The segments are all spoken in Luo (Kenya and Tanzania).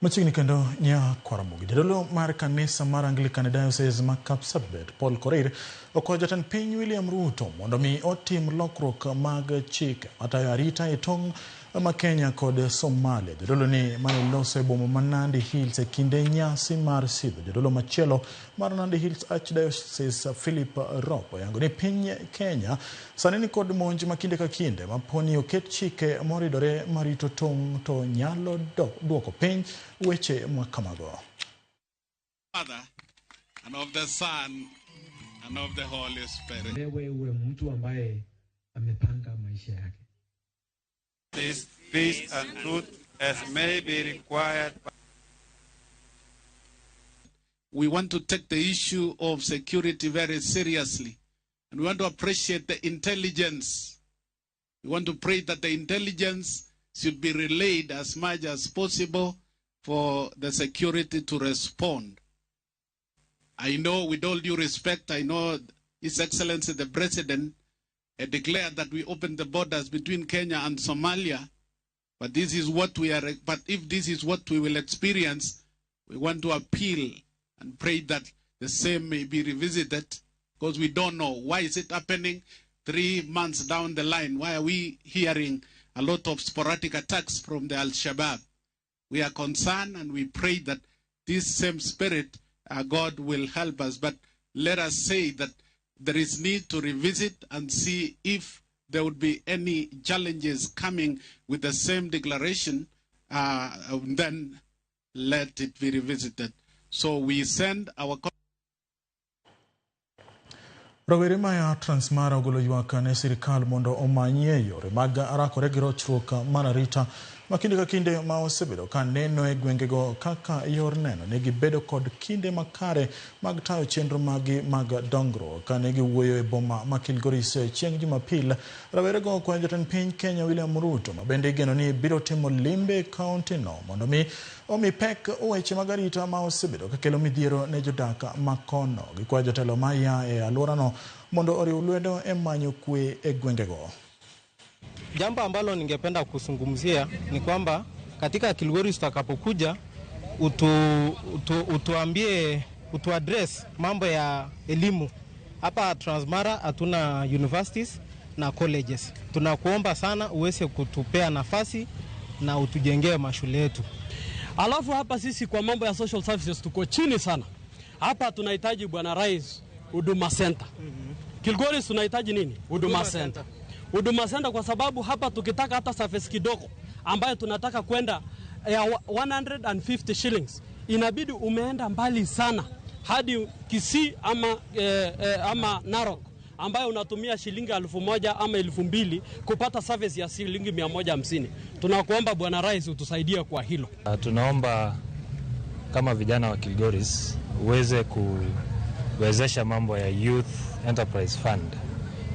Machiegni kendo Nyakwaramogi. Jadolo mar kanisa mar Anglican Diocese ma Kapsabet, Paul Korir, okwayo jatend piny William Ruto mondo mi otim lokruok mag chike matayo arita e tong' ma Kenya kod Somalia. Jadolo ni mane loso e boma ma Nandi Hills e kinde nyasi mar sidho jadolo machielo mar Nandi Hills Archdiocese Philip Rop oyango ni piny Kenya sani ni kod monj ma kinde ka kinde ma poni oket chike moridore marito tong' to nyalo duoko piny weche ma kamago. Father, and of the Son, and of the Holy Spirit. Wewe uwe mtu ambaye amepanga maisha yake. This peace and truth as may be required. We want to take the issue of security very seriously. And we want to appreciate the intelligence. We want to pray that the intelligence should be relayed as much as possible for the security to respond. I know, with all due respect, I know His Excellency the President had declared that we opened the borders between Kenya and Somalia, but this is what we are, but if this is what we will experience, we want to appeal and pray that the same may be revisited, because we don't know why is it happening 3 months down the line. Why are we hearing a lot of sporadic attacks from the Al-Shabaab? We are concerned and we pray that this same spirit, God will help us. But let us say that there is need to revisit and see if there would be any challenges coming with the same declaration, then let it be revisited. So we send our... Rowere maya Transmara ogolo ywak ne sirikal mondo omanyie yore mag rakore gi rochruok mar arita ma kinde ka kinde ma osebedo ka neno e gwengego kaka yor neno ne gibedo kod kinde makare mag tayo chenro magi mag dongruok. Kane giwuoyo e boma ma Kilgoris chieng' Jumapil, rawerego okwayo jatend piny Kenya William Ruto ma bende igeno ni biro timo limbe e kaunti no mondo mi omi pek weche mag arita ma osebedo ka kelo midhiero ne jodak ma kono. Gikwayo jotelo ma ya e alworano mondo oriw lwedo e manyo kwe e gwengego. Jambo ambalo ningependa kuzungumzia ni kwamba katika Kilgoris tutakapokuja utuambie utuaddress mambo ya elimu. Hapa Transmara hatuna universities na colleges. Tunakuomba sana uweze kutupea nafasi na utujengee mashule yetu. Alafu hapa sisi kwa mambo ya social services tuko chini sana. Hapa tunahitaji Bwana Rais Huduma Center. Kilgoris tunahitaji nini? Huduma Center. Huduma Center kwa sababu hapa tukitaka hata service kidogo ambayo tunataka kwenda ya 150 shillings inabidi umeenda mbali sana hadi Kisii ama Narok ambayo unatumia shilingi 1000 ama 2000 kupata service ya shilingi 150. Tunakuomba Bwana Rais utusaidie kwa hilo. Tunaomba kama vijana wa Kilgoris uweze kuwezesha mambo ya Youth Enterprise Fund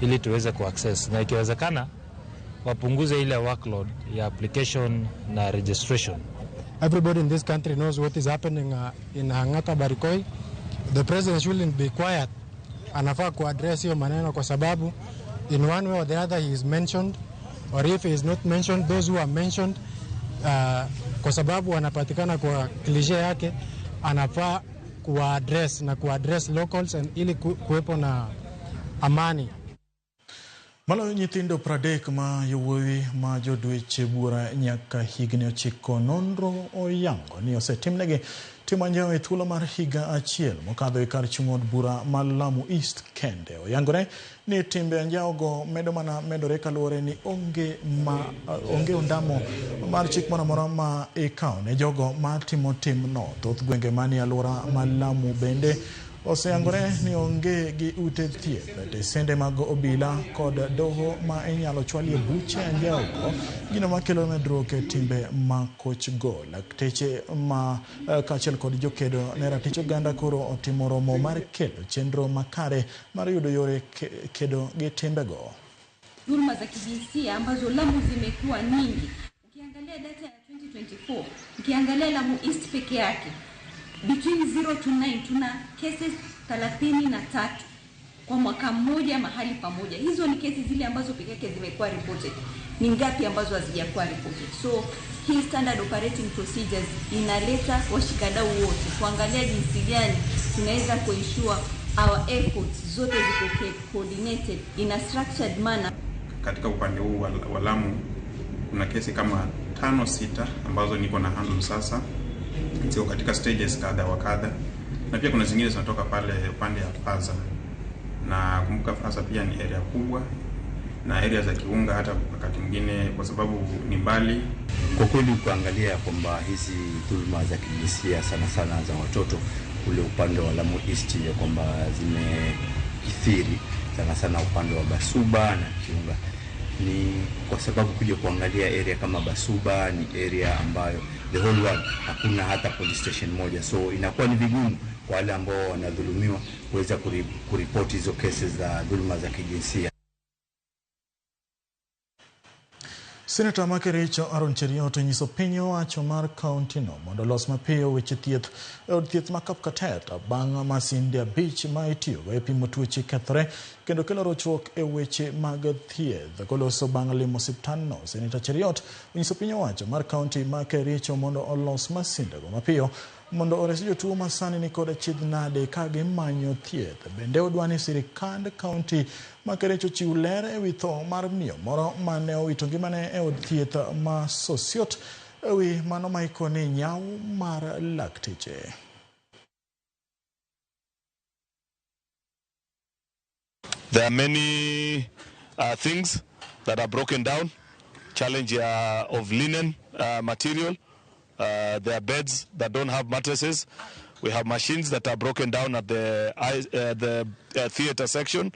ili tuweze kuaccess, na ikiwezekana wapunguze ile workload ya application na registration. Everybody in this country knows what is happening in Hangata Barikoi. The president shouldn't be quiet. Anafaa kuaddress hiyo maneno kwa sababu in one way or the other he is mentioned, or if he is not mentioned, those who are mentioned kwa sababu wanapatikana kwa cliche yake, anafaa kuaddress na kuaddress locals and ili kuwepo na amani. Maloyo nyithindo 30 ma yowuowi ma jodweche buora nyaka higni 9 nonro oyango ni osetimnegi timo anjawo e thuolo mar higa achiel mokadho e kar chung' od bura ma Lamu East kende. Oyangore ni timbe anjawogo medo mana medore kaluwore ni onge ondamo mar chik moro amora ma ikawo ne jogo matimo timno. Thoth gwenge manie alwora ma Lamu bende oseyangore ni onge gi ute thieth, tesende mag obila kod doho ma inyalo chwalie buche anjawogo, gino makelo medruok e timbe ma kochgo. Lakteche ma kaachiel kod jokedo ne ratich oganda koro otimo romo mar kelo chenro makare mar yudo yore kedo gi timbego. Dhuluma za kijinsia ambazo Lamu zimekuwa nyingi. Ukiangalia data ya 2024, ukiangalia Lamu East peke yake between 0 to 9 tuna cases 33 kwa mwaka mmoja mahali pamoja. Hizo ni kesi zile ambazo peke yake zimekuwa reported. Ni ngapi ambazo hazijakuwa reported? So hii standard operating procedures inaleta washikadau wote kuangalia jinsi gani tunaweza kuensure our efforts zote ziko coordinated in a structured manner. Katika upande huu wa Lamu kuna kesi kama 5 6 ambazo niko na handle sasa, ziko katika stages kadha wa kadha, na pia kuna zingine zinatoka pale upande ya Faza, na kumbuka Faza pia ni area kubwa na area za Kiunga hata wakati mwingine kwa sababu ni mbali. Kwa kweli ukiangalia kwamba hizi dhuluma za kijinsia sana sana za watoto ule upande wa Lamu East ya kwamba zimekithiri sana sana upande wa Basuba na Kiunga, ni kwa sababu kuja kuangalia area kama Basuba ni area ambayo the whole world hakuna hata police station moja, so inakuwa ni vigumu kwa wale ambao wanadhulumiwa kuweza kuripoti hizo kesi za dhuluma za kijinsia. Seneta ma Kericho Aaron Cheruiyot onyiso piny owacho mar kaunti no mondo olos mapiyo weche thieth e od thieth ma Kapkatet bang' masinde 5 ma itiyogo e pimo tuoche kethore kendo kelo rochruok e weche mag thieth. Koloso bang' limo osiptandno, Seneta Cheruiyot onyiso piny owacho mar kaunti ma Kericho mondo olos masindego mapiyo mondo ores jotuo ma sani nikod achiedh nade ka gimanyo thieth. Bende odwa ni sirikand kaunti ma Kericho chiw ler ewi tho mar miyo moro mane owito ngimane e od thieth ma Sosiot ewi mano maiko ni nyawo mar lakteche. There are many things that are broken down. Challenge of linen material. There are beds that don't have mattresses. We have machines that are broken down at the theater section.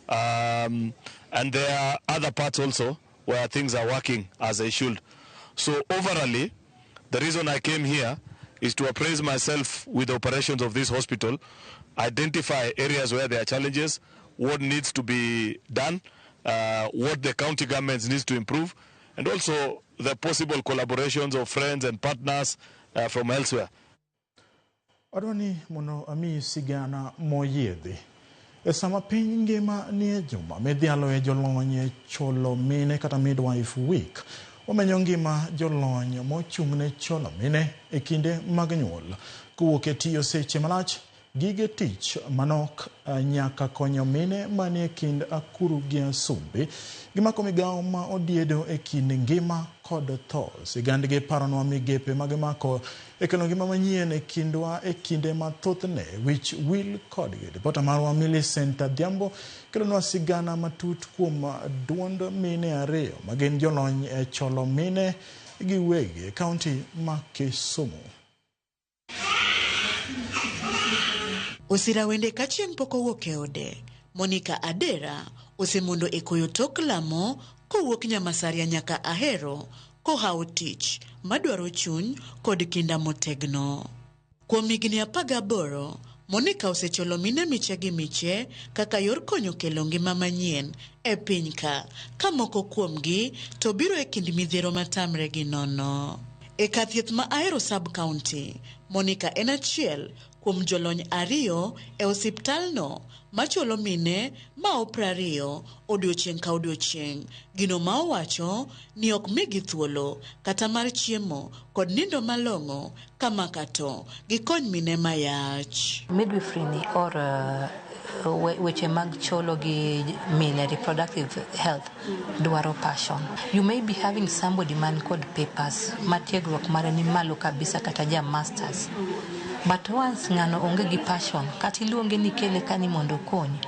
And there are other parts also where things are working as they should. So overall, the reason I came here is to appraise myself with the operations of this hospital, identify areas where there are challenges, what needs to be done, what the county governments needs to improve, and also the possible collaborations of friends and partners from elsewhere. Adwani mondo amiyi sigana moyiedhi. E sama piny ngima nie juma midhialo e jolony e cholo mine kata midwife week, wamenyo ngima jolony mochung' ne cholo mine e kinde mag nyuol. Kowuok e tiyo seche malach, gige tich manok nyaka konyo mine manie kind akuru gi asumbi gimako migawo ma odiedo e kind ngima kod tho. Sigandgi paronwa migepe magimako e kelo ngima manyien e kindwa e kinde ma thothne wich wil kodgi. Ripota marwa Millicent Adhiambo kelonwa sigana matut kuom duond mine 2 magin jolony e cholo mine gi wegi e kaunti ma Kisumu. Osira wende ka chieng' pok owuok e ode, Monica Adera osemondo e koyo tok lamo kowuok Nyamasaria nyaka Ahero kohawo tich madwaro chuny kod kinda motegno. Kuom higni 18, Monica osecholo mine miche gi miche kaka yor konyo kelo ngima manyien e piny ka, ka moko kuomgi to biro e kind midhiero matamre gi nono. E kar thieth ma Ahero sub-county, Monica en achiel kuom jolony 2 e osiptalno macholo mine ma 20 odiochieng' ka odiochieng', gino ma owacho ni ok migi thuolo kata mar chiemo kod nindo malong'o kamaka to gikony mine mayach. Midwifery ni or weche mag cholo gi mine, reproductive health dwaro passion. You may be having somebody man kod papers matiegruok mare ni malo kabisa kata ja masters. But once ng'ano onge gi passion, kata iluonge ni kele kani mondo okonyi,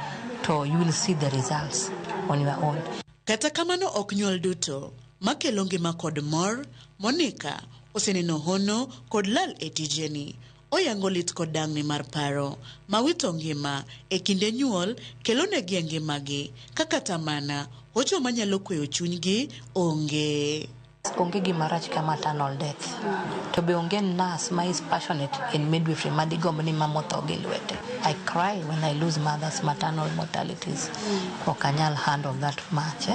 to you will see the results on your own. Kata kamano ok nyuol duto makelo ngima kod mor, Monica oseneno hono kod lal e tijeni. Oyango lit kod dang'ni mar paro ma wito ngima e kinde nyuol kelonegi e ngimagi, ka kata mana hocho manyalo kweyo chunygi onge. Onge gima rach ka maternal death. To be onge nurse ma is passionate in midwifery ma digomb ni mama otho gi lwete. I cry when I lose mothers maternal mortalities. Ok anyal handle that much.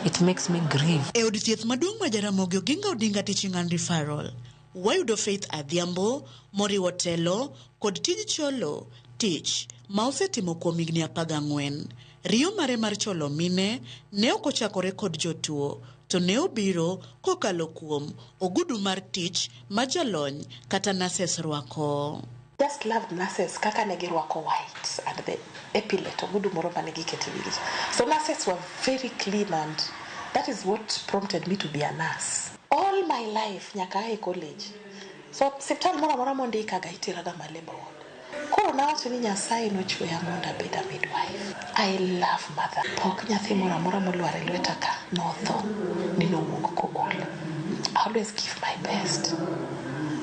It makes me grieve. E od thieth maduong' ma Jaramogi Oginga Odinga Teaching and Referral, wayudo Faith Adhiambo moriwo telo kod tij cholo tich ma osetimo kuom higni 14. Riyo mare mar cholo mine ne ok ochakore kod jotuo, to ne obiro kokalo kuom ogudu mar tich ma jalony kata nurses rwako. Just loved nurses kaka ne girwako white and the epaulette, ogudu moro mane giketo e wigi. So nurses were very clean, and that is what prompted me to be a nurse. All my life nyaka ae college. So siptal moro amora mondikaga iteraga ma labor ward. Koro nawacho ni Nyasaye nochweya mondo abed a midwife. I love mother. Pok nyathi moro amora molwar e lweta ka notho ni nowuok kool. I always give my best.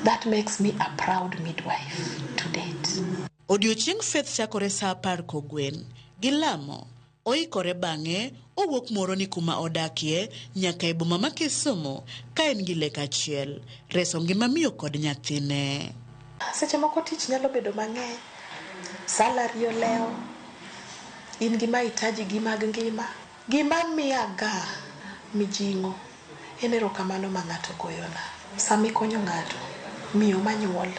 That makes me a proud midwife to date. Odiochieng Faith chakore saa 10 kogwen gi lamo. Oikore bang'e owuok Muhoroni kuma odakie nyaka e boma ma Kisumu ka en gi lek achiel, reso ngima miyo kod nyathine. Seche moko tich nyalo bedo mang'eny, salary olewo, in gi mahitaji gi mag ngima. Gima miya ga mijing'o en erokamano ma ng'ato goyona. Sama ikonyo ng'ato, miyo manyuol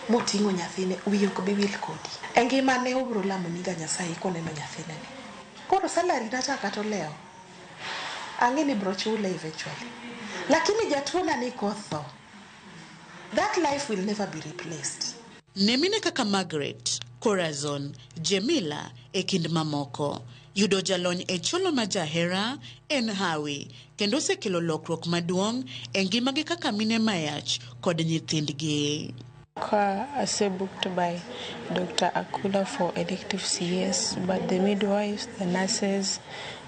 moting'o nyathine, wiye ok bi wil kodi. E ngimane obiro lamoniga Nyasaye koneno nyathine ni. Koro salary na cha kata olewo, ang'e ni biro chule eventually. Lakini jatuo na ni kotho, that life will never be replaced. Ne mine kaka Margaret, Corazon, Jemila e kind mamoko, yudo jalony e cholo ma jahera en hawi kendo osekelo lokruok maduong' e ngimagi kaka mine mayach kod nyithindgi. Ka ase booked by Dr. Akula for elective CS, but the midwives, the nurses,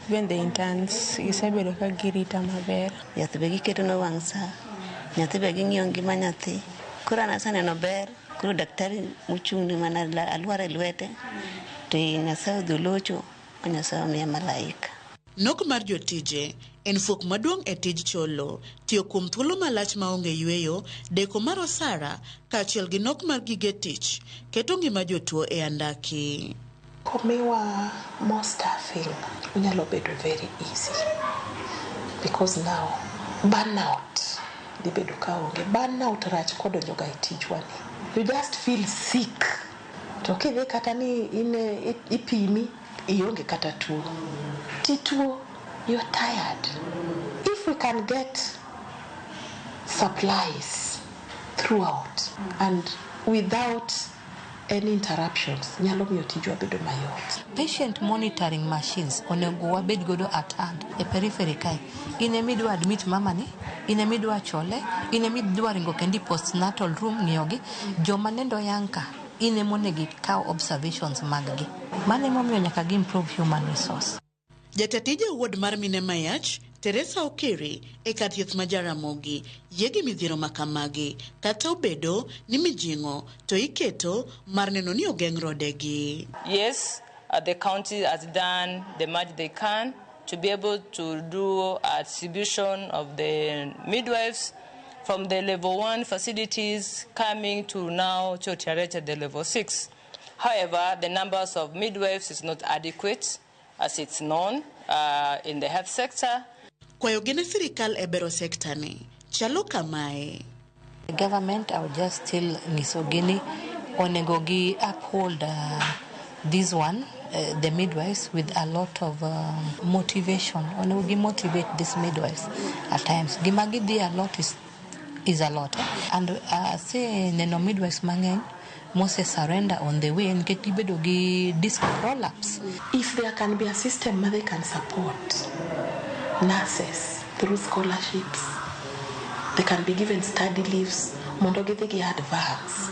even the interns, gisebedo ka girita maber. Yath be giketona wang' sa, nyathi be ging'iyo ngima nyathi. Koro an aseneno ber, koro daktari mochung' ne mana alwar e lwete, to Nyasaye odhi olocho, Nyasaye omiya malaika. Nok mar jotije en fuok maduong' e tij cholo, tiyo kuom thuolo malach maonge yweyo, deko mar osara kaachiel gi nok mar gige tich keto ngima jotuo e andaki. Komiwa more staffing, onyalo bedo very easy because now burnout dhi bedo ka onge. Burnout rach kodonjo ga e tijwa ni. You just feel sick. To kidhi kata ni in ipimi, ionge kata tuo. Tituo, you're tired. If we can get supplies throughout and without any interruptions, nyalo miyo tijwa bedo mayot. Patient monitoring machines onego wabed godo at hand e periphery kae. In emidwa admit mama ni, in emidwa chole, in emidwa ringo kendi postnatal room ng'iyogi. Joma nendo yang ka, in emonego ikaw observations mag gi. Mano emomiyo nyaka gi improve human resource. Jata tije ward mar mine mayach, Teresa Okere, e kar thieth ma Jaramogi, yie gi midhiero makamagi, kata obedo ni mijing'o to iketo mar neno ni ogeng' rodegi. Yes, the county has done the much they can to be able to do a distribution of the midwives from the level 1 facilities coming to now to the level 6. However, the numbers of midwives is not adequate as it's known in the health sector. Kwayo gi ne sirikal e bero sekta ni chalo kamae. The government, I would just still nyisogi ni onego gi uphold this one, the midwives, with a lot of motivation. Onego gi motivate these midwives at times. Gima gidhi a lot is a lot. And ase neno midwives mang'eny mose surrender on the way nikech gibedo gi disc prolapse. If there can be a system where they can support nurses through scholarships, they can be given study leaves, mondo gidhi gi advance.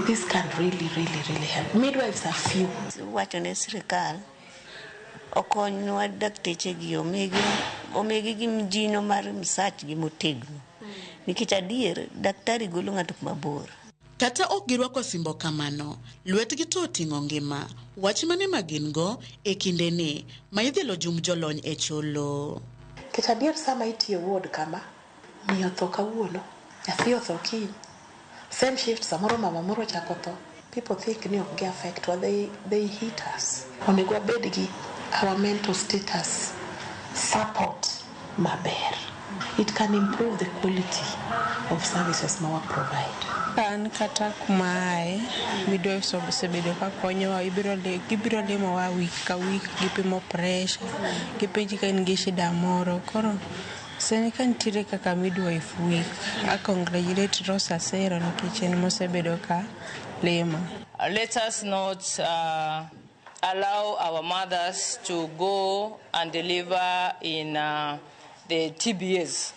This can really, really, really help. Midwives are few. Wacho ne sirikal okonywa dakteche gi omigi gi mjino mar msach gi motegno nikech adier daktari golo ng'ato kuma bor. Kata ok girwako simbo kamano, lwetgi to oting'o ngima. Wach mane ma gin go e kindeni ma idhielo jumb jolony e cholo. Nikech adier sama itiyo ward kama, miyo otho kawuono, nyathi otho kiny. Same shift samoro mama moro ochako tho. People think ni ok gi affect wa, they hit us. Onego wabed gi our mental status support maber. It can improve the quality of services ma wa provide. An kata kuma aye, midwives osebedo ka konyowa, gibiro limowa week ka week, gipimo pressure, gipenji ka in gi shida moro. Koro Sani ka nitiere kaka midwife week, a congratulate Rose Asero nikech en mosebedo ka lima. Let us not allow our mothers to go and deliver in the TBAs.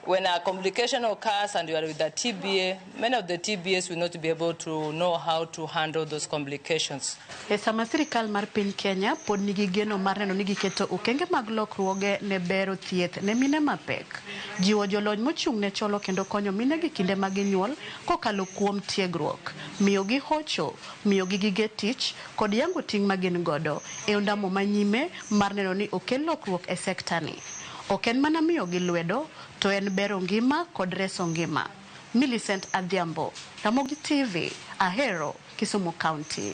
When a complication occurs and you are with a TBA, many of the TBAs will not be able to know how to handle those complications. E sama sirikal mar piny Kenya pod nigi geno mar neno ni giketo okenge mag lokruoge ne bero thieth ne mine mapek, jiwo jolony mochung' ne cholo kendo konyo mine gi kinde ma ginyuol kokalo kuom tiegruok, miyogi hocho, miyogi gige tich kod yango ting' ma gin godo e ondamo manyime mar neno ni okel lokruok e sekta ni. Ok en mana miyogi lwedo, to en bero ngima kod reso ngima. Millicent Adhiambo, Ramogi TV, Ahero, Kisumu County.